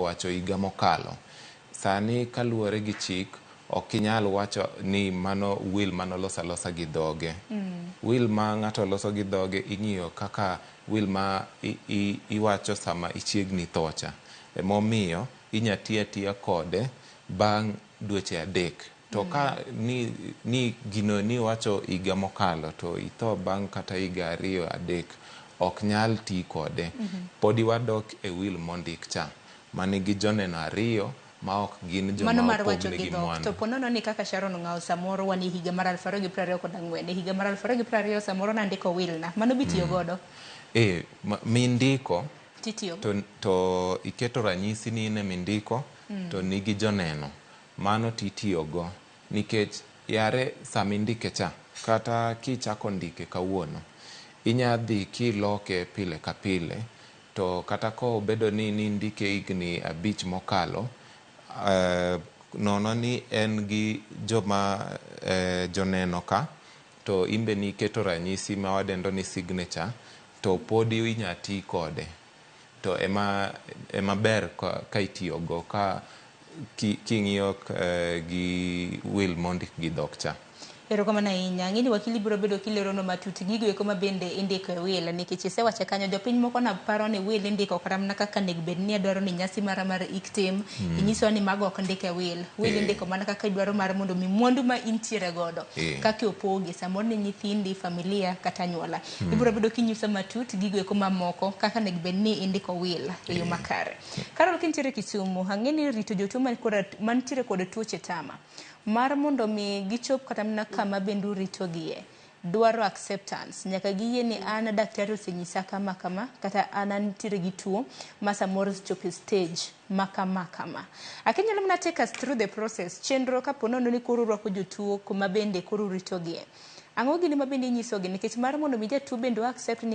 Wacho higa mokalo. Sani kaluwore gi chik, ok inyal wacho ni mano will manoloso alosa gi dhoge. Will ma ng'ato loso gi dhoge ing'iyo kaka will ma iwacho sama ichiegni tho cha. Emomiyo inya ti atiya kode bang' dweche 3. To ka ni gino niwacho higa mokalo to itho bang' kata higa 2, 3, ok nyal ti kode. Podi wadok e will mondik cha manigi joneno ariyo ma ok gin joma Mano mar wacho opogne gi gi dhok. mwandu. To po nono ni kaka Sharon Ong'awo, samoro wan e higa mar 2024. E higa mar 2020 samoro nandiko will na. Mano bitiyo godo? E, mindiko Titiyo. to iketo ranyisi ni in emindiko to nigi joneno. Mano titiyogo nikech yare samindike cha, kata kichako ndike kawuono, inya dhi kiloke pile ka pile, to kata kobedo ni nindike higni 5 mokalo, nono ni en gi joma joneno ka, to imbe niketo ranyisi ma wadendo ni signature, to podi inya ti kode. To ema ber ka itiyogo ka king'iyo gi will mondik gi dhok cha. Erokamano ahinya. Ang'e ni wakili biro bedo kileronwa matut gigo eko ma bende indiko e will, nikech isewacho kanyo jopiny moko na paro ni will indiko kata mana kaka onego bed ni adwaro ni nyasi mara mar ik tim. Inyisowa ni mago ok ndik e will. Will indiko mana kaka idwaro mar mondo mi mwandu ma intiere godo kaka opogi samoro ni nyithindi, familia kata anyuola. Ibiro bedo kinyiso matut gigo eko mamoko kaka onego bed ni indiko will e yo makare. Carol, kintiere Kisumu, ang'e ni rito jotuo mantiere kod tuoche tama mar mondo mi gichop kata mana kama bende uritogie dwaro acceptance. Nyaka giyie ni an daktari osenyisa kama kama, kata an antiere gi tuo ma samoro osechopo e stage ma kama kama. Akinyalo mana take us through the process, chenro kapo nono ni koro urwako jotuo kuma bende koro uritogie. Ang'o gini ma bende inyisogi? Nikech mar mondo mi jatuo bende o accept ni